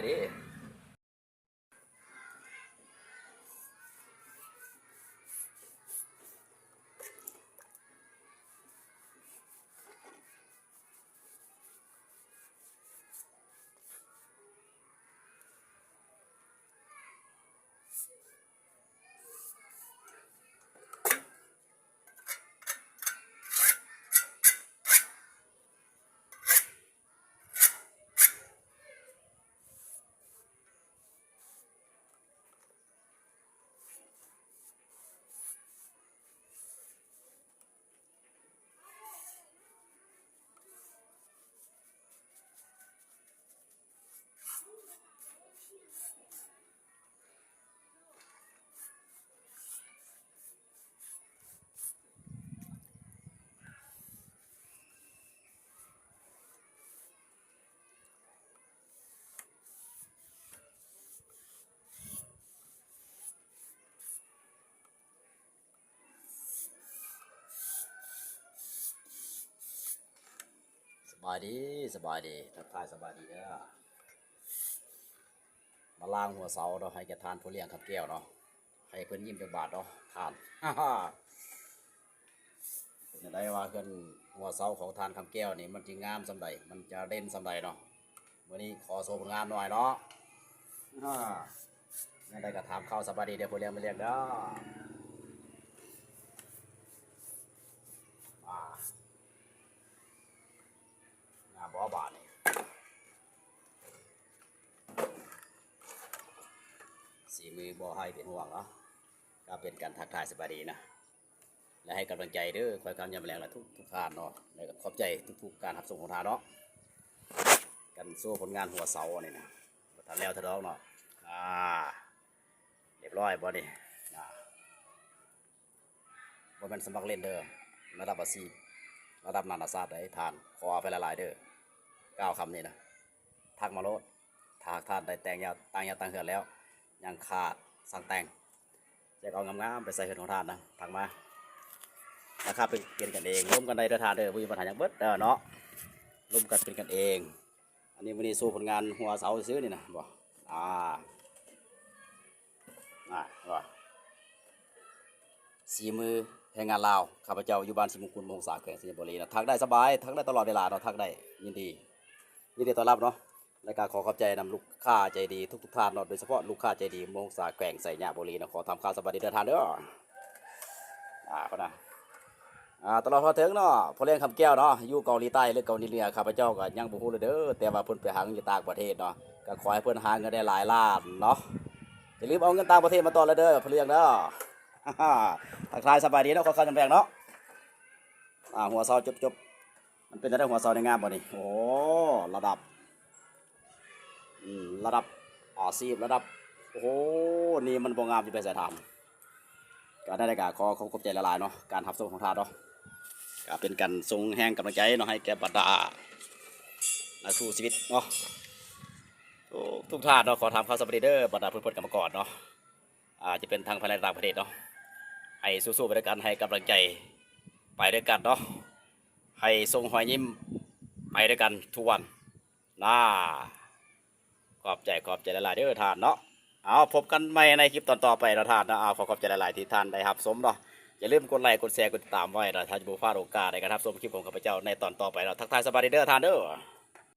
ເດ້. ສະບາຍດີ ສະບາຍດີ ທັກທາຍສະບາຍດີເດີ້. ມາລ້າງຫົວເສົາເນາະ ໃຫ້ແກ່ທ່ານພໍ່ລ້ຽງຄຳແກ້ວເນາະ ໃຫ້ເພິ່ນຍິ້ມຈັກບາດເນາະທ່ານ. ເປັນຈັ່ງໃດວ່າເຮືອນຫົວເສົາຂອງທ່ານຄຳແກ້ວນີ້ ມັນຈະງາມສ່ຳໃດ ມັນຈະເດັ່ນສ່ຳໃດເນາະ. ມື້ນີ້ຂໍໂຊຜົນງານໜ້ອຍເນາະ. ອາ ແນວໃດກໍຖາມຂ່າວສະບາຍດີເດີ້ ພໍ່ລ້ຽງແມ່ລ້ຽງເດີ້. ອາ ງາມບໍ່ບາດນີ້ ສີມືບໍ່ໃຫ້ເປັນຫ່ວງເນາະ. ກໍເປັນການທັກທາຍສະບາຍດີນະ ແລະ ໃຫ້ກຳລັງໃຈເດີ້ ຄອຍຄຳຍາມແລງລະທຸກ ທຸກທ່ານເນາະ ແລະ ກໍຂອບໃຈທຸກໆການຮັບຊົມຂອງທ່ານເນາະ. ການໂຊຜົນງານຫົວເສົານີ້ນະ ບໍ່ທັນແລ້ວເທື່ອດອກເນາະ. ອາ ຮຽບຮ້ອຍບໍ່ນີ້ ອາ ບໍ່ແມ່ນສະໝັກຫຼິ້ນເດີ້ ລະດັບອາຊີບ ລະດັບນານາຊາດໃດ໋ທ່ານ. ຂໍອະໄພຫຼາຍໆເດີ້ ກ່າວຄຳນີ້ນະ ທັກມາໂລດ. ຖ້າຫາກທ່ານໄດ້ແຕ່ງຍາ ຕັ້ງຍາຕັ້ງເຮືອນແລ້ວ ຍັງຂາດຊ່າງແຕ່ງ ຢາກເອົາງາມໆໄປໃສ່ເຮືອນຂອງທ່ານນະ ທັກມາ. ລາຄາເປັນ ເປັນກັນເອງ ລົມກັນໄດ້ເດີ້ທ່ານເດີ້ ບໍ່ມີບັນຫາຫຍັງເບິດເດີ້ເນາະ. ລົມກັນເປັນກັນເອງ. ອັນນີ້ມື້ນີ້ໂຊຜົນງານຫົວເສົາຊື່ໆນີ້ນະ ບໍ່ ອາ ອາ ວ່າ ສີມືແຮງງານລາວ ຂ້າພະເຈົ້າຢູ່ບ້ານສີມຸງຄຸນ ເມືອງຫົງສາ ແຂວງໄຊຍະບູລີນະ ທັກໄດ້ສະບາຍ ທັກໄດ້ຕະຫຼອດເວລາເນາະ ທັກໄດ້ ຍິນດີ ຍິນດີຕ້ອນຮັບເນາະ. ແລະ ກໍຂໍຂອບໃຈນຳລູກຄ້າໃຈດີທຸກໆທ່ານເນາະ ໂດຍສະເພາະລູກຄ້າໃຈດີເມືອງຫົງສາ ແຂວງໄຊຍະບູລີນະ. ຂໍທຳຂ່າວສະບາຍດີເດີ້ທ່ານເດີ້. ອາ ພຸ້ນນະ ອາ ຕະຫຼອດຮອດເຖິງເນາະ ພໍ່ລ້ຽງຄຳແກ້ວເນາະ ຢູ່ເກົາຫຼີໃຕ້ ຫຼື ເກົາຫຼີເໜືອ ຂ້າພະເຈົ້າກໍຍັງບໍ່ຮູ້ເລີຍເດີ້ ແຕ່ວ່າເພິ່ນໄປຫາເງິນຢູ່ຕ່າງປະເທດເນາະ ກໍຂໍໃຫ້ເພິ່ນຫາເງິນໄດ້ຫຼາຍລ້ານເນາະ. ຢ່າລືມເອົາເງິນຕ່າງປະເທດມາຕ້ອນລະເດີ້ ພໍ່ລ້ຽງເດີ້. ທັກທາຍສະບາຍດີເນາະ ຂໍຄຳຍາມແລງເນາະ. ອາ ຫົວເສົາຈົບໆ ມັນເປັນຈັ່ງໃດ ຫົວເສົານີ້ງາມບໍ່ນີ້? ໂອ້ ລະດັບ ອືມ ລະດັບອາຊີບ ລະດັບ ໂອ້ ນີ້ມັນບໍ່ງາມຢູ່ໄປໃສທ່ານ. ກໍໄດ້ ກໍຂໍຂອບໃຈຫຼາຍໆເນາະ ການຮັບຊົມຂອງທ່ານເນາະ ກໍເປັນການສົ່ງແຮງກຳລັງໃຈເນາະ ໃຫ້ແກ່ບັນດານັກສູ້ຊີວິດເນາະ ທຸກໆທ່ານເນາະ. ຂໍຖາມຂ່າວສະບາຍດີເດີ້ ບັນດາເພື່ອນໆກຳມະກອນເນາະ ອາ ຈະເປັນທັງພາຍໃນ ແລະ ຕ່າງປະເທດເນາະ ໃຫ້ສູ້ໆໄປດ້ວຍກັນ ໃຫ້ກຳລັງໃຈໄປດ້ວຍກັນເນາະ ໃຫ້ສົ່ງຮອຍຍິ້ມໄປດ້ວຍກັນທຸກວັນນາ. ຂອບໃຈ ຂອບໃຈຫຼາຍໆເດີ້ທ່ານເນາະ. ເອົາ ພົບກັນໃໝ່ໃນຄລິບຕອນຕໍ່ໄປເນາະທ່ານເນາະ. ເອົາ ຂໍຂອບໃຈຫຼາຍໆທີ່ທ່ານໄດ້ຮັບຊົມເນາະ. ຢ່າລືມກົດໄລ ກົດແຊ ກົດຕິດຕາມໄວ້ເນາະ ທ່ານຈະບໍ່ພາດໂອກາດໃນການຮັບຊົມຄລິບຂອງຂ້າພະເຈົ້າໃນຕອນຕໍ່ໄປເນາະ. ທັກທາຍສະບາຍດີເດີ້ທ່ານເດີ້.